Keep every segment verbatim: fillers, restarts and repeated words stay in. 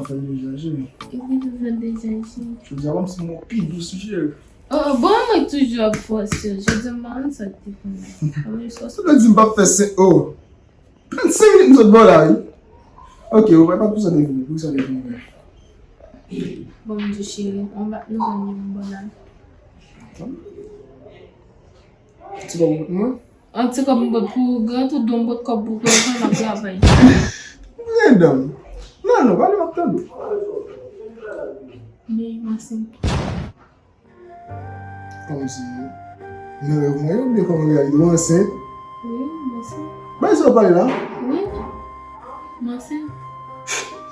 Fè l deja, cheri. Epi tou fè l deja, cheri. Jodi a kòmsi m pi dous, cheri. Oh, oh, bon, mwen toujou ap fòse. Jodi a m pa konn sa k te fè m. Sa vle di m p ap fè senk, oh. Trannsenk minit m sot bò la, wi. Ok, ou pa, pa pou sa te vini, pou sa te vini. Bon, m di cheri, on bat nou konn yon bò la. Ti kòb ou pot mwen? An ti kòb m pot pou ou, gran tout don m pot kòb pou ou, gran m ap travay. Mwen dam. Non, non, pale m ap tande. Men, m ansent. Kòmsi nan rèv mwen yo, oubyen kòm reyalite, ou ansent? Wi, m ansent. Bagay sa w pale la? Wi, m ansent.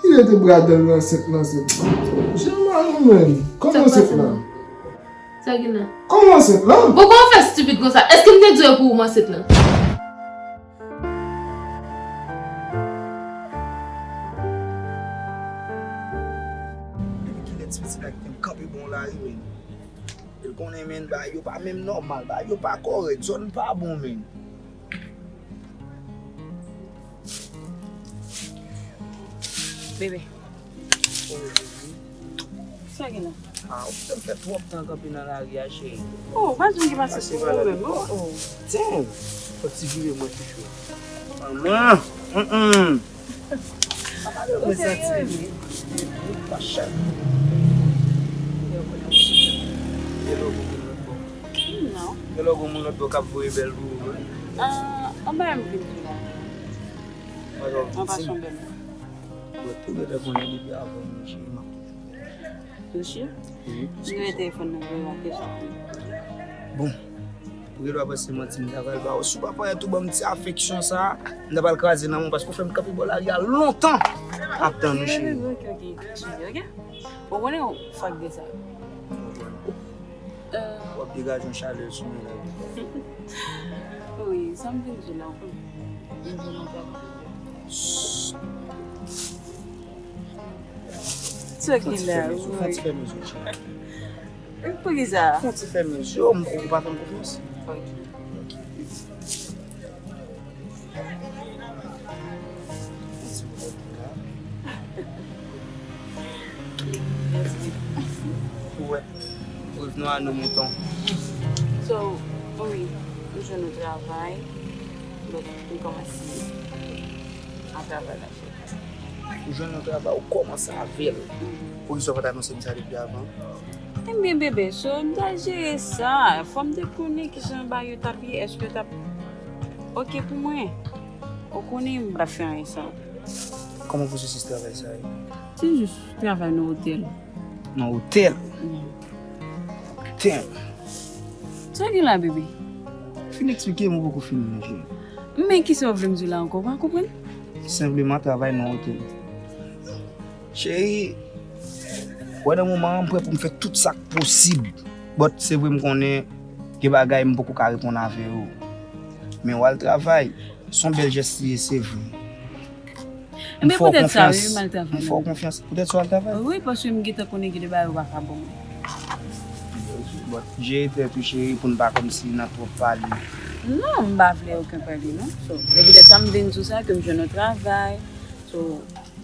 Li rete bradan l ansent, l ansent. Jan mal ou menm. Kòman ansent la? Sa gen la? Kòman ansent la? Bon, kòman w fè stipid konsa? Èske m te di w e pou ou m ansent la? Depi kilè ti pitit la kite m kanpe bò lari, men. L konnen, men, bagay yo pa menm nòmal, bagay yo pa kòrèk, zòn pa bon, men. Bebe. Sa gen la? Ah, ou fè m fè twòp tan kanpe nan lari a, cheri. Oh, pa di m ki pase pou ou menm, oh, oh. Damn! Fòk ti vire mwen tou cho. Manman! Mm-mm. Ou serye, wi? Pa chak. Hello, gon moun lòt bò. Non. Hello, gon moun lòt bò k ap voye bèl pou ou, wi. Ah, anba m vin tou la. Anba son bèl. Bon, tou lè konnen depi avan, mon cheri, m ap Yoshi, wi. Nimewo telefòn nan pou w ap kesyon. Bon, ou gen dwa panse manti m ta pral ba ou. Si w pa parèt ou ban m ti afeksyon sa a, m ta pral kraze nan men w paske ou fè m kanpe bò lari a lontan ap tann ou, cheri. Ok, ok, ok, cheri, ok? Ou konnen w fak de sa. Euh, w ap degaje yon chalè sou mwen la. Wi, sa m vin di w la, w konnen. M vin nan travay. Sa ki la, wi. Fon ti fèmen zye w, cheri. Poukisa? Fon ti fèmen zye w, ou pa fè m konfyans? Ok. Ok. Ou wè, revenons à nos moutons. So, wi, m jwenn yon travay, but m kòmanse a travay la. Ou jwenn yon travay, ou kòmanse avè l. Poukisa w pa t anonse m sa depi avan? Ebyen, bebe, so, m t al jere sa. Fò m te konnen kijan bagay yo t ap ye, èske yo t ap oke pou mwen. Ou konnen m pa fè anyen san ou. Kòman pwosesis travay sa ye? Se jis travay nan otèl. Nan otèl? Wi. Damn. Sa gen la, bebe? Fin eksplike m, ou poko fini, mon cheri. Men kisa w vle m di w la ankò? Ou pa konprann? Senpleman travay nan otèl. Cheri, wè nan moman an, m prè pou m fè tout sa k posib. But se vre m konnen gen bagay m poko ka reponn avè yo. Men w al travay, se yon bèl jès li ye, se vre. M fè w konfyans. M fè w konfyans. Poutèt sa w al travay? Wi, paske m gentan konnen gen de bagay ou pa ka ban mwen. Bon, jere tèt ou, cheri, pou n pa kòmsi nan twòp pale. Non, m pa vle okenn pale, non. So, e poutèt sa m vin di w sa, ke m jwenn yon travay. So,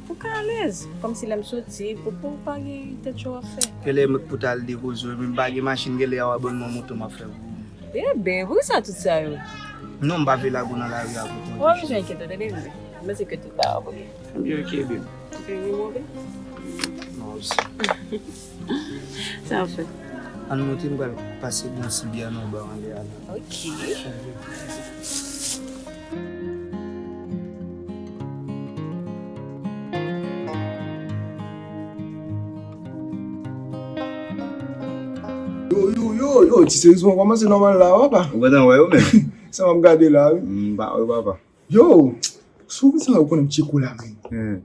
pou ka alèz. Kòmsi lè m soti, pou, pou pa gen tèt cho w ap fè. Genlè mèt pou t al depoze w, men m pa gen machin, genlè a w abònman moto m ap fè pou ou. Bebe, poukisa tout sa yo? Non, m pa vle lage w nan lari a pou konte. Ou pa bezwen enkyete w, tande, bebe. Mwen se ke tout bagay ap oke. Ebyen, oke, bebe. Ou te gen move? Non, osi. Sa ap fè? Ann monte, m pral pase bon ti bè nan ba anlè a la. Oke. Yo, yo, yo, yo, ti sezon kòmanse nòmal la, papa. Ou gentan wè yo menm? Sa m ap gade la, wi. M pa wè, papa. Yo, sou ki sa yo konnen m tcheko la, men. Hmm.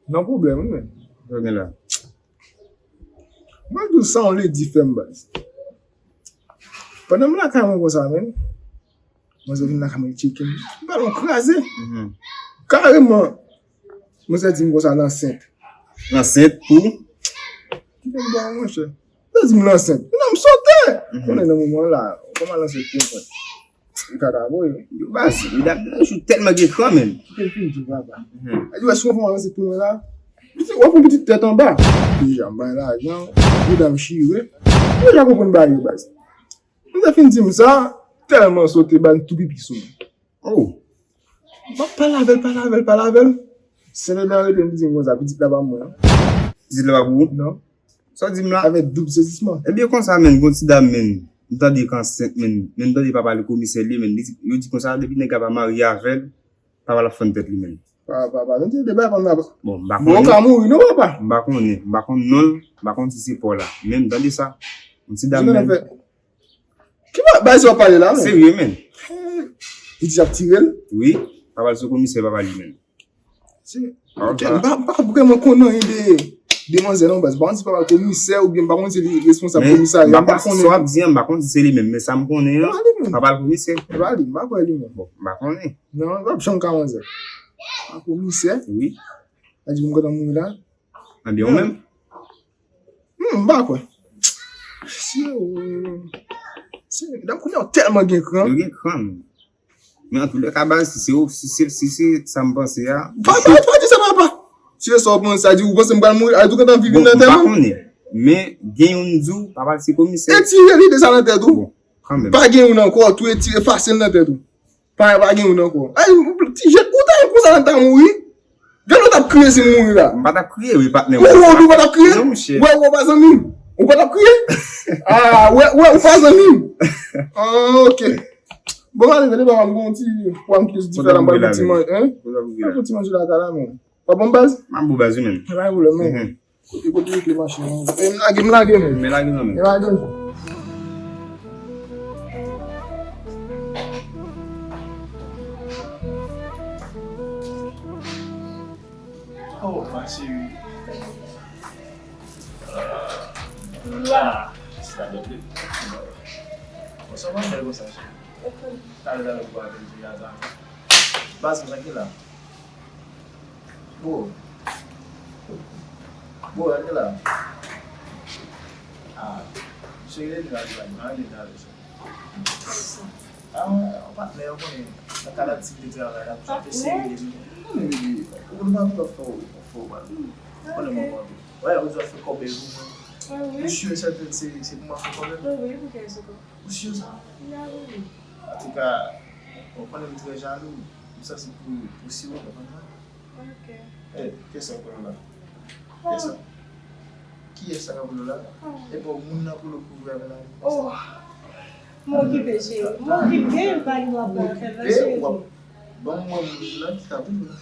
Nan pwoblèm, wi, men. Sa gen la? Mwen di w sa yon ledi fè m, baz. Pandan m lakay mwen konsa, men, manzè vin lakay mwen tcheke m. Balon kraze. Mhm. Kareman, manzè di m konsa l ansent. L ansent pou? Kite m ba w, monchè. Manzè di m l ansent. Nan m sote. Mhm. Konnen nan moman la, kòman l ansent pou mwen? Li kaka voye. Yo baz, medam yo tèlman gen kran, menn. Kite l fin di, papa. Mhm. Li di, wè, si w fè yon avanse pou mwen la, w ap fè yon pitit tèt anba. Deja, m bay lajan, medam chire. Deja konprann bagay yo, baz. Li te fin di m sa, tèlman sote, baz, tou pipi sou mwen. Oh. M ap pale avè l, pale avè l, pale avè l. Sèl nan rete m di m konsa, pitit la pa mwen. Pitit la pa pou ou? Non. Sa w di m la? Avèk doub sezisman. Ebyen konsa, menn, gon ti dam, menn. M tande k ansent, menn. Menn, m tande papa li komisè li, menn. Li di, yo di konsa, depi nèg la pa marye avè l, papa l ap fann tèt li, menn. Papa, papa, nou te deba pa nan. Bon, m pa konnen. Bon, ka mouri, non, papa? M pa konnen. M pa konn non l, m pa konn si se pa w la. Menn, tande sa. Yon ti dam, menn. Ki ba-, bagay sa w ap pale la, menn? Serye, menn. Li di ap tire l? Wi. Papa l se komisè, papa li menm. Se, ok, m pa, m pa vrèman konn anyen de, de manzè non, baz. M pa konn si papa l komisè oubyen m pa konn si li responsab komisarya, m pa konnen. Sa w ap di an, m pa konn si se li menm, men sa m konnen an, papa l komisè. E pa li, m pa kwè li menm. Bon, m pa konnen. Non, l p ap janm ka manzè. Pa komisè? Wi. Sa di pou m gentan mouri la? Ebyen, ou menm? Hmm, m pa kwè. Si yo, si, medam kounye a yo tèlman gen kran. Yo gen kran, menn. Men antoulèka, baz, si se, si se, si se sa m panse a. Pa, pa, pa di sa, papa. Si se sa w panse, sa di ou panse m pral mouri, a di w gentan viv nan tèt mwen. Bon, m pa konnen. Men gen youn m di w, papa l se komisè. Retire lide sa nan tèt ou. Bon, kanmenm. Pa gen youn ankò, tou retire, efase l nan tèt ou. Pa, pa gen youn ankò. Ay, ti jèn, ou ta konsa nan ta mouri. Gade w t ap kriye si m mouri la. M pa t ap kriye, wi, patnè. Ou, ou, ou pa t ap kriye? Non, monchè. Wè, ou pa zanmi m. Ou pa t ap kriye? Ah, wè, wè, ou pa zanmi m. Ah, ok. Bon, ale, vele, papa, m gon ti pwa m ki di fè la, m pral fè ti manje, hein? M pral fè ti manje lakay la, men. Pa bon, baz? M ap bon, baz, wi, menn. Pa gen pwoblèm, non. Mhm. Kote, kote rete machin nan? E, m lage, m lage, men. Men lage nan men. Men lage. Oh, ma chérie. Ah, sa bèl, wi. Bon, sa va bèl konsa, cheri. Talè, talè, pou apèl, cheri, atann. Baz, sa ki la? Bo. Bo, gade la. Ah, cheri, li la, li la, li la, li la, li la. Ah, yon patnè, ou konnen, nan kad aktivite travay la, tou sa te serye. Non, men, baby, ou konn pa vle fè w, fè w mal. Ou konnen mwen pa vle. Wè, ou di w ap fè kòb pou mwen. Ou si sèten se, se pou mwen fè kòb? Wi, wi, pou kè se kòb. Ou si sa? Wi, wi. Antouka, ou konnen m trè jalou. M santi pou, pou si ou konprann sa. Ok. Eh, kiyès sa k ap pran la? Kiyès sa? Kiyès sa k ap pran la? E bon, moun nan pou l kouvri avè lavi. Oh. M okipe, cheri. M okipe, m pa gen dwa pran afè nan cheri. Ban m wè moun nan ki ka pran la.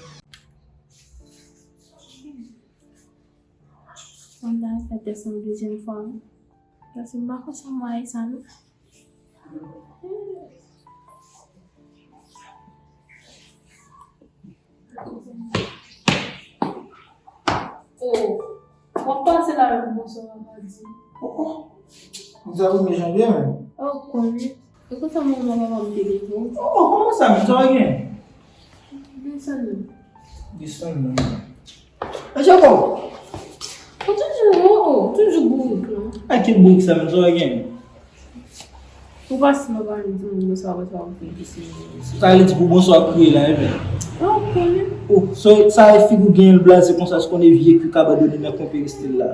Mwen la fè tès yon dezyèm fwa. Paske m pa konn sa mwen sa non. Oh, w ap pase la menm bonswa papa di. Oh, oh. Ou sa premye janvye menm? Oh, konnen. E konsa manman papa m te leve w. Oh, kòman sa menm? Sa w gen? Desann non. Desann non. Mèt Joko! Ou toujou, oh, oh, toujou bourik, non? Ay, ki bourik sa menm, sa w gen? Ou pa si mwen pa menm di moun bonswa, bonswa, ou fè di si moun bonswa. Sa vle di pou bonswa kriye la, e byen. Ah, ou konnen. Oh, so, sa e figi w genyen l blaze konsa, se konnen vye kwi k abandone nan kwen peristil la.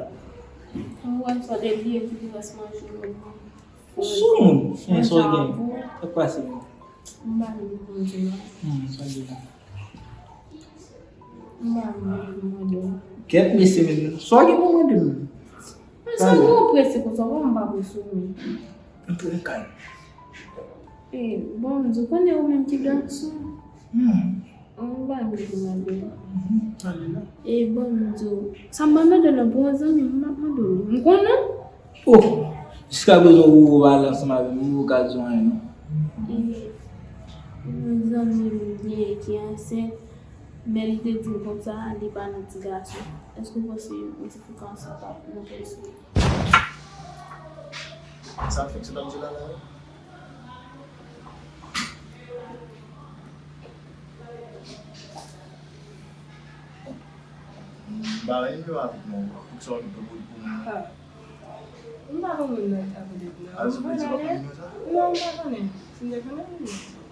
Ou wè, sa de vye kwi ki rès manje yo. Ou sou moun, men sa w gen. Sa k pase menm? M pa menm konn di non. Hmm, sa gen la. M pa menm konn mande w. Kèt mesye menm. Sa w gen pou mande m? Men sa gwo prese konsa, kòman m pa prese w menm? Antre nan kay. E, bon, m di w konnen ou menm ki gason. Hmm. Ou pa menm konn mande w. Mhm, ale la. E, bon, m di w, sa m pa mande w nan pou yon zanmi m, m ap mande w. M konnen w. Oh, jiskaprezan ou pa ale ansanm avè m, ou pa ka di anyen non. E yon zanmi m genyen ki ansent, men li te di m konsa, li pa nan ti gason. Èske w panse yon ti fi ka ansent nan pèsonn? Sa fèk se t ap di la la wi. M pa wè nimewo a avèk mwen, pou sa w te pran pou mwen. Ah. M pa konn moun nan ki ta pran depi nan. Ah, se pou di w pa konn nimewo sa? Non, m pa konnen. Si m te konnen, m te di w.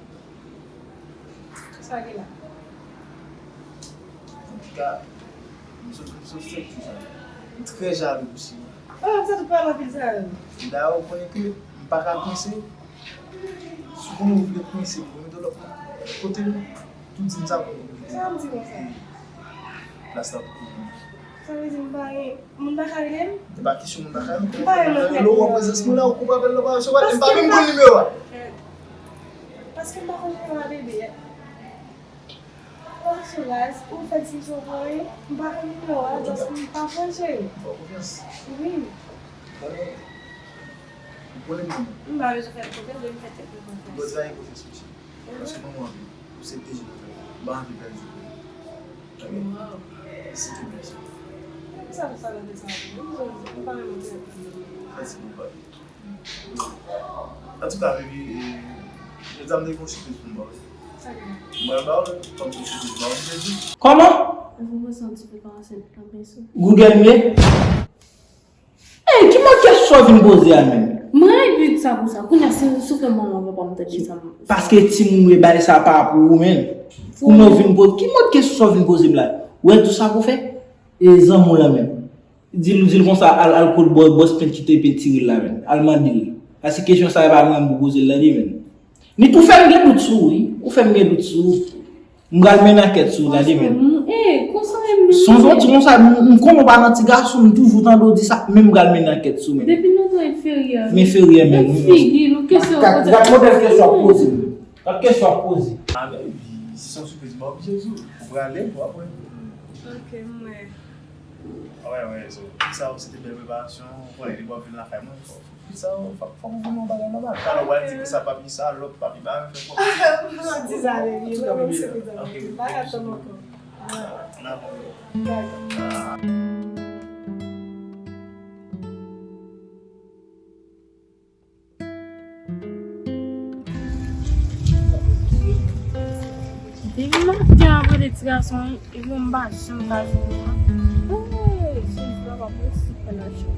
Sa gen la? Antouka, m sot, m sot fèt tou sa. M trè jalou pou Sima. Ah, sa tou pale anpil sa yo. Dayè, ou konnen ke m pa ka kwense. Si w konnen ou vle kwense, ou mete lòt moun kote m, tou di m sa pou m kite. Sa w di konsa? Plas la pou ou. Sa vle di m pa gen, moun pa ka rele m? Se pa kesyon moun pa ka rele m. M pa renmen rele w an prezans mwen la, ou koupe apèl la, pa rele m, m pa menm konn nimewo a. Paske m pa konn nimewo a, bebe. Ou pa sou raz, ou fè ti jan pou anyen, m pa konn nimewo a, just m pa pran cheri. Fè w konfyans. Wi. Konnen, ou konnen m. M pa bezwen fè l konfyans, men m fè tèt mwen konfyans. Ou dwe trayi konfyans, mesye. Paske manman anvi, ou se deje nan fè. M pa anvi pèdi ou. Ok? Wow. S'il te plaît, cheri. Sa, sa, sa, sa, sa, m pa renmen tèt mwen. Fè ti bout pale. Antouka, baby, e, jodi a m te gen yon sipriz pou m ba w. Sa gen? M pral ba w l kòm se sipriz ba w, m te di. Kòman? Mwen vin pase yon ti pe pa ansent nan penso. Google m ye? Ey, ki mòd kesyon sa w vin poze a menm? Mwen ret di sa pou sa. Kounye a, si m soufle manman papa m tande sa m. Paske timoun yo bay sa pa pou ou menm. Kouman w vin poze? Ki mòd kesyon sa w vin poze m la? Ou wè tou sa pou fè? E zanmi w lan menm. Di l, di l konsa, al, al kot bò-, bòs pent ki te pe tire l la menm. Al mande l. Paske kesyon sa a, e pa mwen pou poze l tande menm. Nit, ou fè m gen dout sou ou, wi. Ou fè m gen dout sou ou. M pral mennen ankèt sou ou, tande menm. Franchman, m, eh, konsa menm, non. Sonje w di konsa, m, m konnen w pa nan ti gason, m toujou tande w di sa, men m pral mennen ankèt sou ou menm. Depi lontan enferyè. M enferyè menm, wi. Menm figi nou, kesyon. Gad, gad modèl kesyon w ap poze m. Gad kesyon w ap poze. Ah, men, si se yon sipriz, m pa oblije di w. Ou prale, w ap wè. Ok, m wè. Wè, wè, so, sa, se te bèl preparasyon, w konnen, depi w ap vin lakay mwen, fò. Sa, fòk, fòk ou vin yon bagay nòmal. Talè w al di konsa, papi salòp, papi bagay, fè pwòp. Non, di sa, baby. Non, men se konsa, baby. Pa ka tann ankò. N a bon. Dakò. Depi maten, m ap rele ti gason an. Epi m pa janm ka jwenn li. Hey, Jezi, papa, mwen si fè nan chè.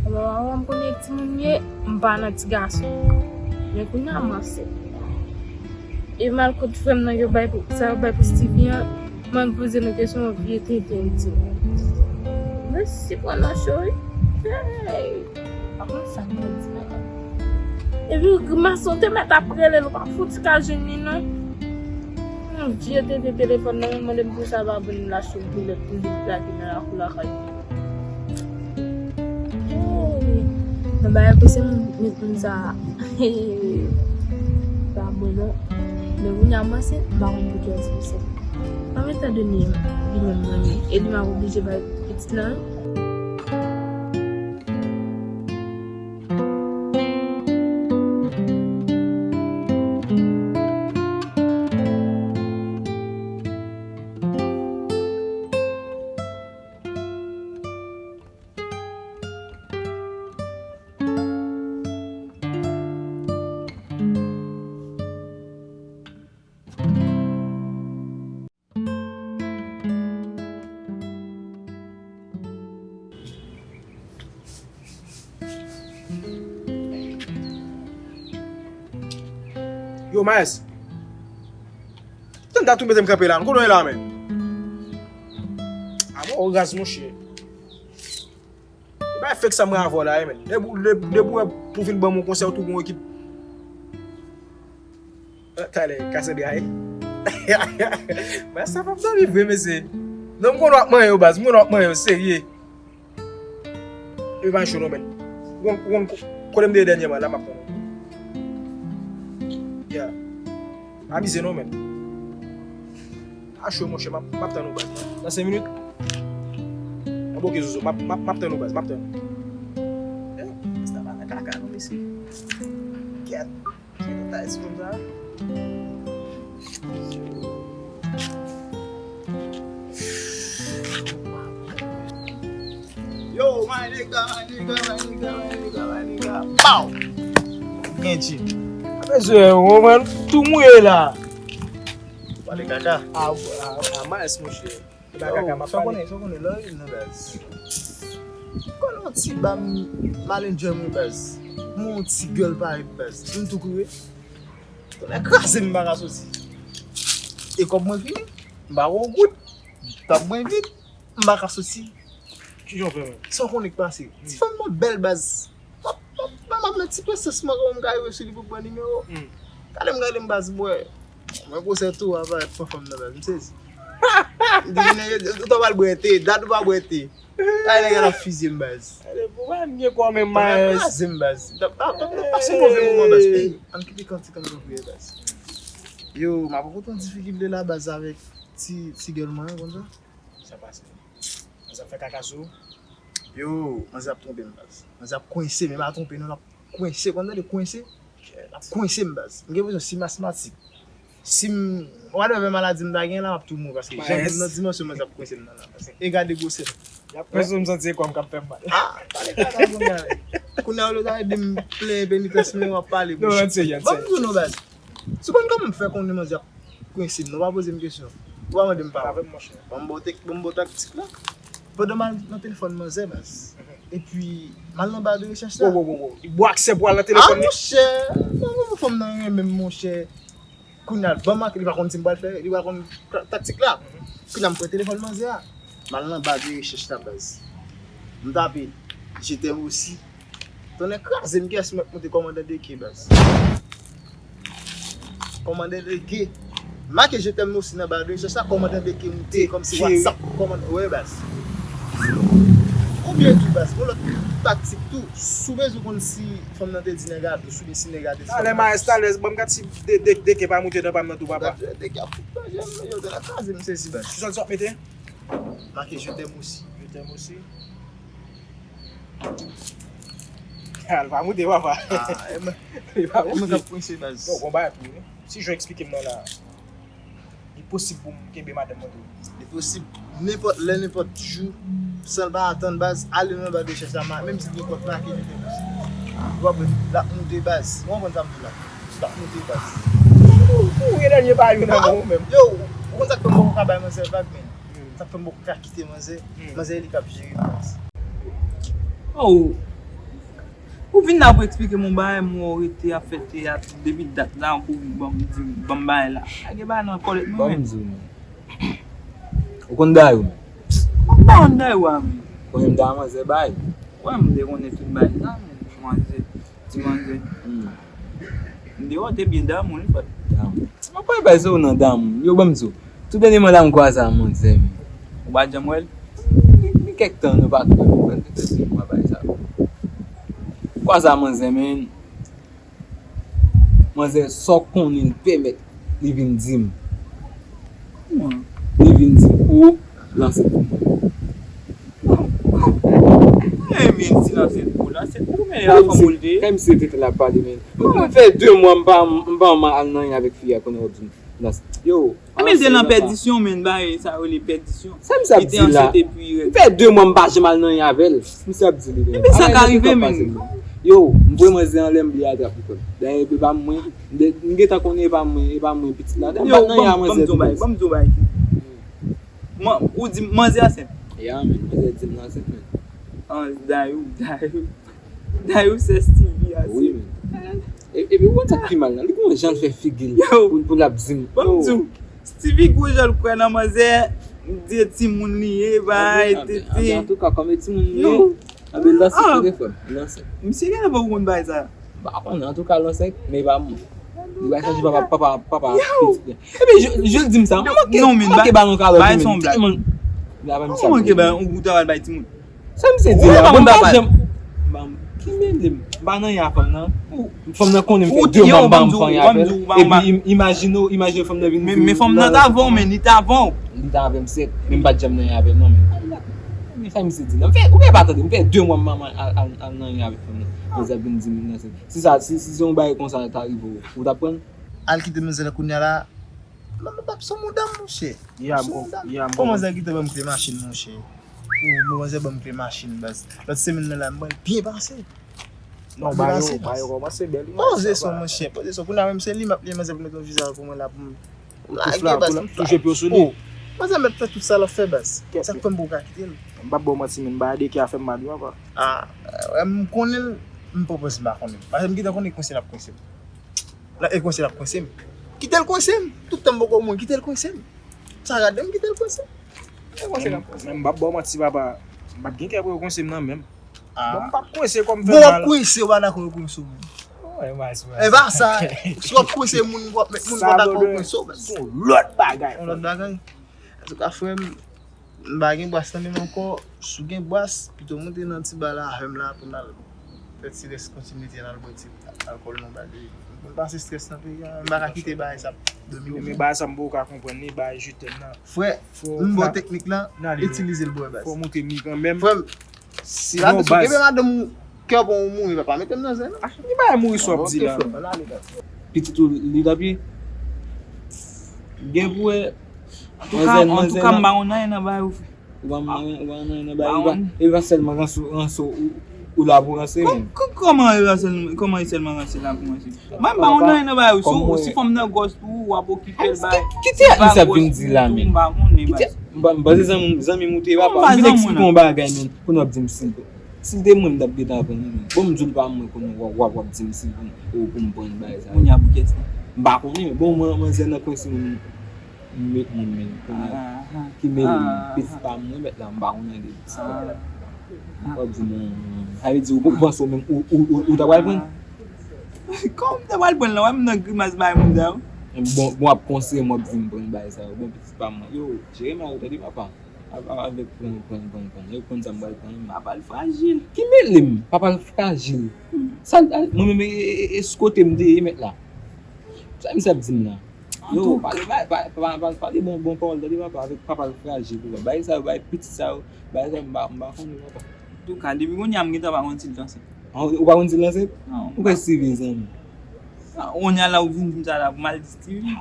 Mwen, mwen, mwen konnen timoun ye, m pa nan ti gason. Men kounye a m ansent. Epi m al kot frè m nan, yo bay pou, sa yo bay pou Stevie an, m al poze l yon kesyon, yon vye tenten, li di m. Mwen si pran nan cho, wi. Hey! Pa konn sa k pral di nan kay. Epi grimas ou te mèt ap rele l, ou pa fouti ka jwenn li non. Yon vye tenten telefòn nan, mande m pou sa l pa vin lache yon boulèt pou vin plake nan lakou lakay li. Hey! Nan bagay kote m met moun sa a. Hey! Pa bon non. Men kounye a m ansent, m pa konn pou kiyès m ansent. Ann met tan de li menm, li menm mwen menm. E li m ap oblije bay pitit lan wi. Yo, Maes. Tande tou mete m kanpe la. Kote w ye la, men? A bon, ou raz, monchè. E pa fake sa mwen avè w la, wi, men. Depi, depi, depi w wè pou vin ban m yon konsèy, ou tou gon ekip. Ah, talè, Cassandra, wi. Baz, sa p ap dòmi vre, mesye. Non, m konn w ap manyen yo, baz. M konn w ap manyen yo, serye. E pa cho non, men. Ou konn, ou konn kote m te ye dènyèman, la m ap tann ou. Yeah. Abize non, men. A cho, monchè, m ap, m ap tann ou, baz. Nan senk minit. An, bon, ok, Zozo, m ap, m ap, m ap tann ou, baz, m ap tann ou. Eh, sa pa nan kaka, non, mesye. Kèt. Ki nou ta espon sa? Yo, my nigga, my nigga, my nigga, my nigga, my nigga. Pow! Gen Jim. Mesye, ou konprann? Tou mouye la. Pale kaka. A, a, a, Maes, monchè. E pa kaka m ap pale. Sa w konnen, sa w konnen, lè w vin nan baz. Kòl yon ti ba m, m al enjoy mwen baz. Mwen yon ti girl parèy baz. M tou kouri. Tonnè kraze m pa ka soti. E kòb mwen fini. M pa gen yon goud. Tab mwen vid. M pa ka soti. Kijan w fè menm? Sa w konnen k pase? Ti fanm nan bèl baz. M ap, m ap, m ap nan ti presans mwen, kòman m ka rive sou li pou m pran nimewo. Gade m gade m baz, m wè. Mwen pwosè tou aparèt pran fanm nan baz, m sezi. M di, nèg, ou ta pral bwè te, dat ou pa bwè te. Ay, nèg la ap fizye m baz. Ale, pou pa m gen kò menm, Maes. Kraze m baz. N ap pase yon move moman baz. Ey, ann kite kantik, ann pran priyè baz. Yo, m ap rankontre yon difikilte la baz avèk ti, ti gèl mwen an konsa. Sa pase. Manzè ap fè kaka sou ou. Yo, manzè ap twonpe m baz. Manzè ap kwense, men pa twonpe non, l ap kwense, konn tande kwense? L ap kwense m baz. M gen enpresyon si m asmatik, si m whatever maladi m ta gen la, m ap tou mouri paske jan m nan dimansyon manzè ap kwense m nan la baz. E gade gwosè. Y ap kwense m santi e kò m k ap fè m mal. Ah, pale kaka kounye a. Kounye a olye w ta ede m plenyen penitans men w ap pale bouch. Ban m di w non baz. Si w konn kòman m fè konnen manzè ap kwense m non, pa poze m kesyon. Ou pa mande m pawòl. Ban m ba w tek, ban m ba w taktik la. Pandan m al nan telefòn manzè baz. Epi m al nan ba de rechèch la. Wo, wo, wo, wo. Li ba w aksè pou w al nan telefòn li? Ah monchè, non, non, fanm nan renmen m monchè. Kounye a, ban m ak, li pa konn si m pral fè, li pa konn taktik la. Kounye a m pran telefòn manzè a. M al nan ba de rechèch la baz. M tape je t'aime aussi. Tonnè kraze m, kiyès mèt moute kòmandan de ke baz. Kòmandan de ke. Make je t'aime aussi nan ba de rechèch la, kòmandan de ke moute kòmsi WhatsApp kòmandan, wi baz. Oubyen tou baz, gon lòt taktik tou. Si w bezwen konn si fanm nan te di nèg a dous oubyen si nèg a te di fanm nan dous. Talè Maes, talè, ban m gad si de, de, de ke pa moute nan pa m nan tou papa. De ke ap fout manje m, yo, tèlè kraze m sezi baz. Ki sòt sa w ap mete? Make je t'aime aussi. Je t'aime aussi. Al pa moute papa. Ah, e mwen, e mwen k ap kwense baz. Non, gon bagay pou ou wi. Si jan w eksplike m nan la, li posib pou m kenbe madanm mwen tou. Li posib nenpòt lè, nenpòt jou, san l pa atann baz, ale nan ba de rechèch la, menm si l gen kont make je t'aime aussi. Ou konprann? L ap moute baz. Ou konprann sa m di w la? L ap moute baz. Ou gen dènye pa yo nan men w menm. Yo, ou konn sa k fè m poko ka bay manzè vag menm? Sa k fè m poko ka kite manzè? Manzè li k ap jere baz. Oh. Ou vin la pou eksplike m yon bagay, m wè w rete ap fè teyat depi dat la, ou vin ban m di, ban m bagay la. Lage bagay nan kòlèt mwen. Ban m di w, men. Ou konn Dayou, men? M pa konn Dayou a, men. Konnen m ta manzè bay. Wè, m te konnen tout bagay sa, men manzè, ti manzè. M di w te byen damou, li fòt. Damou. Mwen pa bay se ou nan damou. Yo, ban m di w. Tou dènyèman la m kwaze a manzè, men. Ou pa janm wè l? Gen kèk tan nou pa twò konprann tèt nou pa bay sa. M kwaze a manzè, men. Manzè, sa w konnen l pèmèt li vin di m. Li vin di m ou lanse pou mwen. Mwen renmen ti lanse pou, lanse pou, men a fanm ou l te. Kòmsi se tete l ap pale, men. Mwen fè de mwa m pa, m pa, m pa al nan anyen avèk fi a, konnen w ap di m. Yo. Epi l te nan pèdisyon, men, bagay sa yo rele pèdisyon. Sa misye ap di la? M fè de mwa m pa janm al nan anyen avè l. Misye ap di li menm. Epi sa ka rive, men. Yo, m voye manzè anlè, m bliye atrap li, frè m. Dayè, e pa mwen. M gentan konnen e pa mwen, e pa mwen pitit la. M pa t nan anyen a manzè. Yo, ban m di w yon bagay, ban m di w yon bagay. Ou di manzè ansent? Ya, men, manzè di m l ansent, men. An, Dayou, Dayou. Dayou se Steevy a. Wi, men. Epi ou konn sa k pi mal la, li gon jan l fè figi l pou l ap di m. Ban m di w, Steevy gon jan l kwè nan manzè, de timoun li ye, bay, tete. Antouka, kòm e timoun li ye, anben l lanse pou de frè m, li lanse. Misye genlè poko konn bagay sa. M pa konnen, antouka l ansent, men e pa mwen. Li bay santi papa, papa, papa pitit li. Epi Jules di m sa, m manke, m manke ba l yon kalòt li menm, tèlman. Ou manke ba l, ou ta pral bay timoun. Sa misye di la, bon, m pa janm. Ki mele m? M pa nan anyen a fanm nan. Fanm nan konnen m fè de mwa m pa janm fè anyen avè l. Epi imajine w, imajine fanm nan vin di w. Men fanm nan t avè w, men li t avè w. Li t avè m sèt, men m pa t janm nan anyen avè l non, men. Men sa misye di la? M fè, ou gen pa tande, m fè de mwa m pa al nan anyen avèk fanm nan. Manzè ap vin di m nan sèt. Si sa, si, si se yon bagay konsa ta rive w, ou t ap pran l? Al kite manzè la kounye a la. Manman p ap sou mouda m monchè. P ap sou mouda m. Kòman manzè gentan ban m kle machin monchè? Ou manzè ban m kle machin baz. Lòt semèn nan la m pral byen pase. Non, ba yo, ba yo kòmanse bèl wi. Poze son monchè, poze son. Kounye a menm se li m ap li, manzè pou mete yon viza pou mwen la pou m lage baz pou m fè. Manzè mèt fè tout sa l ap fè baz. Sa k fè m poko ka kite l. M p ap ba w manti menm, bagay de kè a fè m mal wi papa. Ah, m konnen l, m poko si m pa konnen. Paske m gentan konnen kwense l ap kwense m. L ap kwense, l ap kwense m. Kite l kwense m. Tout tan m poko mouri, kite l kwense m. Sa gade m, kite l kwense m. Kite l kwense m. Men m p ap ba w manti, papa. M p ap gen kè pou yo kwense m nan menm. Bon, m p ap kwense kò m fè mal. Bon, w ap kwense, w pa dakò yo kwense w menm. E pa sa. Si w ap kwense moun, w ap met moun pa dakò yo kwense w menm. Se yon lòt bagay. Yon lòt bagay. Antouka, frè m, m pa gen bwas nan men m ankò. Si w gen bwas, pito moute nan ti ba la avè m la pou n al fè ti rès kontinite, n al bwè ti alkòl nou ba de. M konn pase strès nan peyi a, m pa ka kite bagay sa ap domine m. Men bagay sa m poko ka konprann li, bagay je t'aime nan. Frè, m ba w teknik la, itilize l pou wè baz. Fò w moute mi kanmenm. Frè m, si la te sou kenbe madanm ou, kè w bon ou mouri, papa, mete m nan zen non. Ki bagay mouri sa w ap di la? Pitit ou li t ap ye? Gen pou wè. Antouka, antouka, m pa konn anyen nan bagay ou fè. Ou pa konn anyen nan bagay ou fè. E pa sèlman ranse ou, ranse ou, ou la pou ranse menm. Kòman e pa sèlman, kòman e sèlman ranse la pou ranse? Mwen, m pa konn anyen nan bagay ou. Si, si fanm nan gwòs pou ou, w ap okipe l, bagay. Ki teyat misye ap vin di la menm? M pa konnen, baz. M pa, m pa se zanmi, zanmi m ou te ye, papa. M vin eksplike yon bagay menm, pou n ap di m si. Si l te mwen, m t ap gentan pran li menm. Bon, m di w l pa mwen konnen w ap, w ap, w ap di m si pou, pou m pran bagay sa yo. Kounye a pou kiyès la? M pa konnen, men bon, mwen, manzè nan kwen si m, m met moun men. Kounye a, ki mele m, pitit pa mwen, mèt la, m pa konnen de pitit pa mwen. W ap di m, sa vle di ou, ou panse ou menm, ou, ou, ou, ou ta pral pran l? Kòman m ta pral pran l la? W ap nan grimas bay moun sa yo? Bon, bon, w ap konseye m, w ap di m pran bagay sa yo. Bon, pitit pa mwen. Yo, jere mal ou, tande papa. Avèk pran, pran, pran, pran. Yo konn sa m pral pran. Papa l frajil. Ki mele m? Papa l frajil. Sa, mwen menm, e, e, e, e sou kote m te ye, mèt la. Sa misye ap di m la? Yo, pale, pale, pale, pale, pale bon, bon pawòl, tande papa, avèk papa l frajil, papa. Bagay sa yo, bagay pitit sa yo, bagay sa yo, m pa, m pa konnen, papa. Antouka, depi kounye a, m gentan pa konn si l te ansent. Ou pa konn si l ansent? Non. Ou kwè si vye zanmi? Kounye a la, ou vin di m sa la, pou m al di Steevie?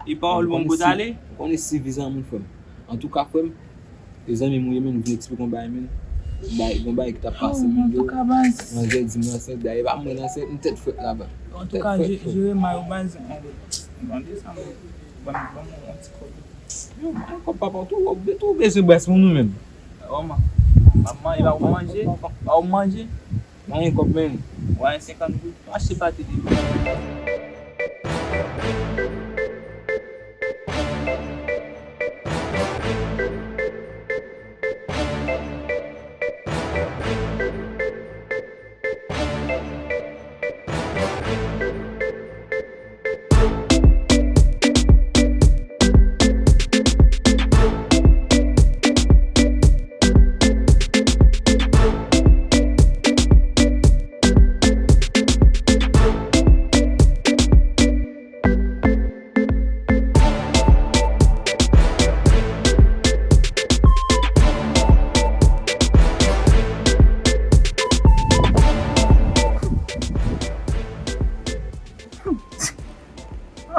E pawòl bon m pot ale? Ou konnen si vye zanmi, frè m. Antouka, frè m, e zanmi m ou ye, men, m vin eksplike yon bagay, men. Bay, yon bagay ki t ap pase, men, yo. Antouka, baz. Manzè di m ansent, dayè, e pa mwen ansent, m tèt frèt laba. Antouka, jere mal ou, baz. Tande sa, men. Ban m, ban m yon ti kòb. Yo, ban m kòb, papa, ou tou, ou tou bezwen bwès moun ou menm. Manman, manman, e pa ou manje? Pa ou manje? Pa gen kòb, men. Ou pa gen senkant goud? Achte pate de.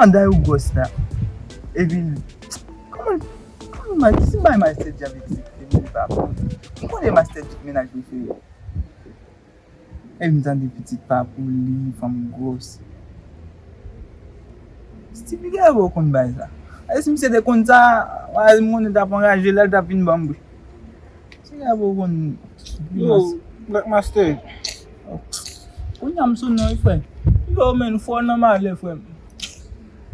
Anday ou gwòs la. Epi, kòman, kòman, si bay Master Djab egzekite, m pa pou li. M konnen Master tout mennaj li fè. Epi m tande pitit pa pou li, fanm gwòs. Stevie Gabo konn bay sa. E si misye te konn sa, m konnen t ap anraje la, l t ap vin ban m bri. Ti gabo konn. Yo, Black Master. Kounye a m sou non wi, frè. Yo, men, fò nan malè, frè m.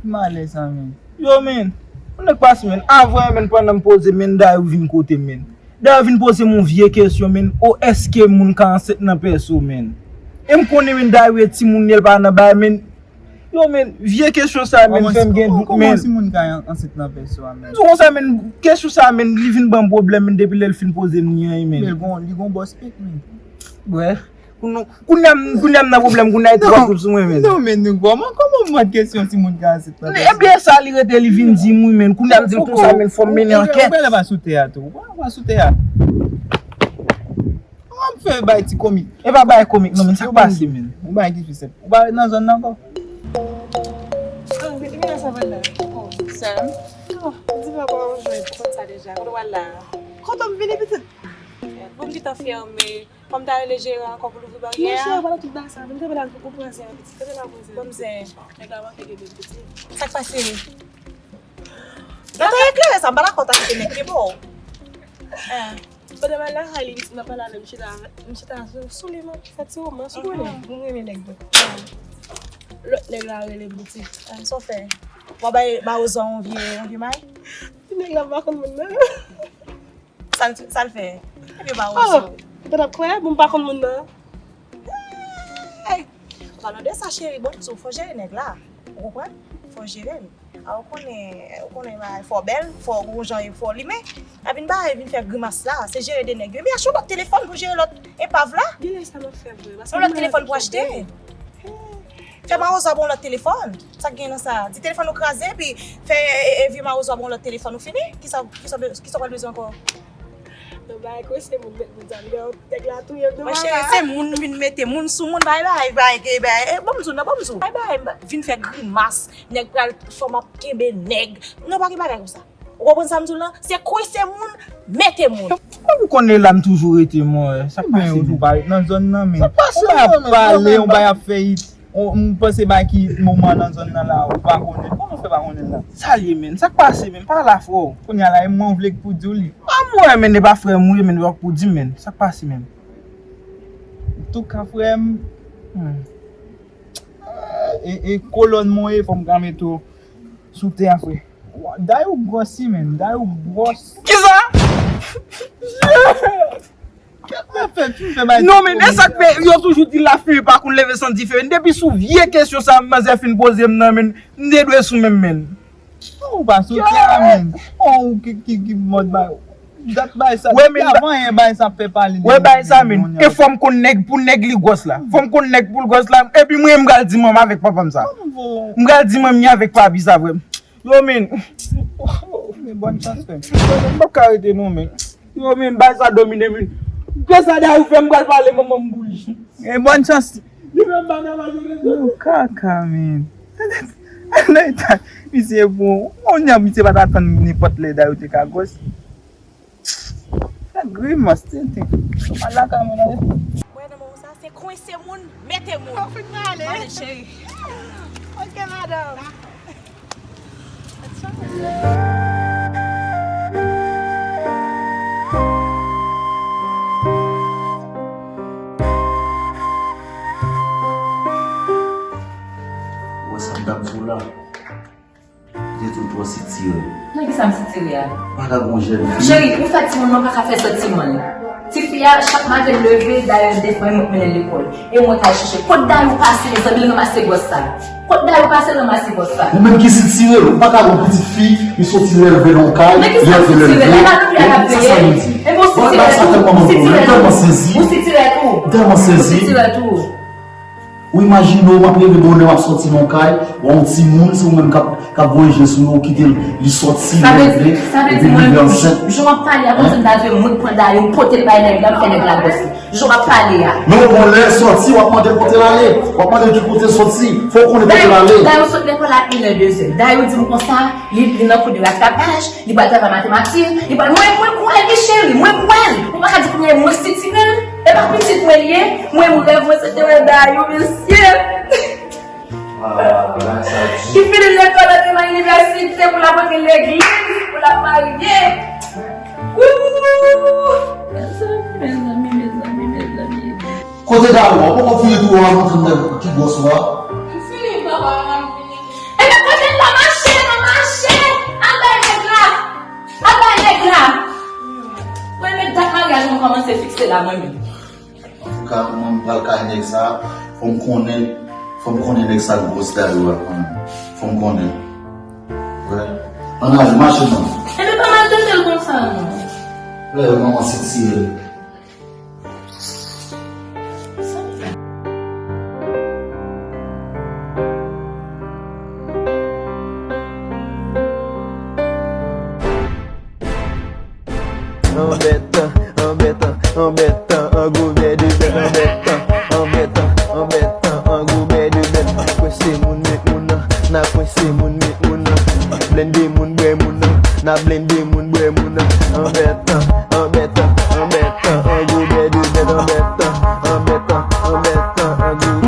Malè sa, men. Yo, men. Ou nèk pase, men. Avan, men, pandan m poze, men, dayè ou vin kote m, men. Dayè ou vin poze m yon vye kesyon, men. O, èske moun ka ansent nan pèso, men? E m konnen, men, dayè timoun li pa nan bay, men. Yo, men, vye kesyon sa, men, fè m gen dout, men. Kòman si moun ka ansent nan pèso a, men? M di w konsa, men, kesyon sa, men, li vin ban m pwoblèm, men, depi lè l fin poze m li an, men. Men, li gon, li gon bòs pik, men. Brèf, kounye a m, kounye a m nan pwoblèm, kounye a l twò twoup sou mwen, men. Non, men, nou, kòman, kòman m mande kesyon si moun ka ansent nan pèso? Ebyen, sa li rete, li vin di m, wi, men, kounye a m di l konsa, men, fò m mennen ankèt. Ou bèl pa sou tè a, tou. Ou pa sou tè a. Kòman m fè bay ti komik? E pa bay komik non, men sa k pase, men? Yon bagay ki pi senp. Ou pa ret nan zòn nan ankò? Ah, men depi nan sa pral la. Oh, sè m. Oh, di papa w jwenn, ou konn sa deja. Kote w al la? Kote m vini pitit? Bon, m gentan fèmen. Fò m ta rele jeran ankò pou l ouvri baryè a. Monchè, ou pa nan tout bagay sa. Vin kanpe la pou pran zen an pitit. Kanpe la pou zen. Ban m zen. Nèg la manke gen de pitit. Sa k pase? Gade eklere sa, m pa dakò ta kite nèg ki bo. Eh. Pandan m al lakay li, m ap pale avè l, m chita, m chita sou, sou li, m ap fè ti womans, ou konnen, mwen renmen nèg tou. Lòt nèg la rele m pitit. Ah, sa w fè? W a bay mawozo yon vye, yon vye may? Ti nèg la pa konn moun nan. Sa l, sa l fè? Ebyen mawozo. Ou pa t ap kwè, bon, m pa konn moun nan. Hey! Palan de sa, cheri, bon, m di w, fò jere nèg la. Ou konprann? Fò jere l. A, ou konnen, ou konnen bagay, fò w bèl, fò w gon jan, fò w limen. A vin bagay, vin fè grimas la, se jere de nèg yo. Ebyen, achte yon lòt telefòn pou jere lòt epav la. Gen lè sa m ap fè vre. Yon lòt telefòn pou achte. Fè mawozo a ba w yon lòt telefòn. Sa k gen nan sa? Di telefòn ou kraze, epi fè e, e, e vye mawozo a ba w yon lòt telefòn, ou fini? Kisa, kisa, kisa w pral bezwen ankò? Nan bagay kwese moun met moun sa, nèg la touye m nan bagay. Monchè, se moun vin mete moun sou moun, bay, bay, bay, bay, bay, e, ban m di w, non, ban m di w. Bay, bay, vin fè grimas, nèg pral fè m ap kenbe nèg. Non, pa gen bagay konsa. Ou konprann sa m di w lan? Se kwese moun, mete moun. Ou konnen la m toujou rete, mwen. Sa k pa gen ou tou pa ret nan zòn nan, men. Sa k pase, mwen, men, pale, yon bay ap fè it. On, m panse bay ki moman nan zòn nan la, ou pa konnen. Kòman w fè pa konnen l la? Sa l ye, menn? Sa k pase, menn? Pale a frè w. Kounye a la, e mwen w vle k pou di w li. A mwen, menn, e pa frè m ou ye, menn, e pa pou di m, menn. Sa k pase, menn? Antouka, frè m, hmm. E, e kolòn mwen ye, fò m ka mete w sou tè a, frè. Wa, dayou gwòs wi, menn. Dayou gwòs. Kisa? Non, men, e sa k fè, yo toujou di lafimen pa konn leve san dife, men. Depi sou vye kesyon sa, manzè fin poze m nan, men, m te dwe sou menm, men. Ou pa sou tè a, men. Ou ki, ki, ki mòd bay. Dat bay sa, depi avan yè bay sa ap fè pale de. Wè bay sa, men. E fò m konn nèg pou nèg li gwòs la. Fò m konn nèg pou l gwòs la. Epi mwen, m pral di manmi avèk papa m sa. M pral di manmi avèk papi sa, frè m. Yo, men. Men bòn chans, frè. M p ap ka rete non, men. Yo, men, bay sa domine, men. Ke sa dayou fè, m pral pale manman m pou li. Men bòn chans. Li menm pa nan majorite. Yo, kaka, men. Nan eta misye bon. Kounye a misye pa t atann nenpòt lè dayou te ka gwòs. Fè grimas, tenten. Al lakay mwen, ale. Mwen nan moman sa, se kwense moun, mete moun. Ou fin pale. Pale, cheri. Ok, madanm. Wè sa m t ap di w la. Li te twò sitire. Nan kisa m sitire a? Pa ka gon jèn fi. Cheri, ou fè timoun nan pa ka fè sòti mòn. Tifi a, chak maten l leve, dayè defwa mwen k mennen l lekòl. E mwen k al chèche. Kot dayou pase, mezanmi, l ranmase gwòs sa? Kot dayou pase, l ranmase gwòs sa? Ou menm ki sitire, ou pa ka gon pitit fi, li soti leve nan kay, li leve leve. Sa sa vle di? Ou sitire tou. Ou sitire tou. Ou tèlman sezi. Ou sitire tou. Ou imajine w, m ap leve bonè, m ap sòti nan kay, wè yon timoun, se ou menm k ap, k ap voye je sou li, ou kite l, li sòti, li leve, epi li leve ansent. Jan w ap pale a, kòmsi m ta di mwen k pran dayou, m pote l bay nèg la, m fè nèg la gwòs li. Jan w ap pale a. Men w gon lè sòti, w ap mande l kote l ale, w ap mande l ki kote l sòti, fò w konnen kote l ale. Dayou sot lekòl a inè, dezè. Dayou di m konsa, li, li nan kou de rattrapaj, li pral travay matematik, li pral, mwen, mwen kwè l, wi, cheri, mwen kwè l. Ou pa ka di kounye a mwen sitire l. E pa pitit mwen li ye, mwen, mwen rèv mwen se te wè dayou, mesye. Ah, bagay sa di. Ki fini lekòl, antre nan inivèsite, pou l ap antre legliz, pou l ap marye. Wouwou! Mezanmi, mezanmi, mezanmi, mezanmi. Kote dayou a? Ou poko fini tou, w ap montre m ki gwòs ou a? M fini, papa, m fini. Ebyen, kote l la? Mache, non, mache! Al bay nèg la! Al bay nèg la! Mwen, men dat maryaj mwen kòmanse fikse la, mwen menm. Antouka, mwen, m pral kay nèg sa, fò m konnen, fò m konnen nèg sa gwòs dayou a, mwen menm. Fò m konnen. Wè. Ann ale, mache non. Ebyen, pa maltrete l konsa, non. Wè, manman sitire l. Anbèt, anbèt, anbèt, an gwo bèt de bèt, anbèt, anbèt, anbèt, an gwo bèt de bèt. Kwense moun, met moun nan, n a kwense moun, met moun nan. Blende moun, bwè moun nan, n a blende moun, bwè moun nan. Anbèt, anbèt,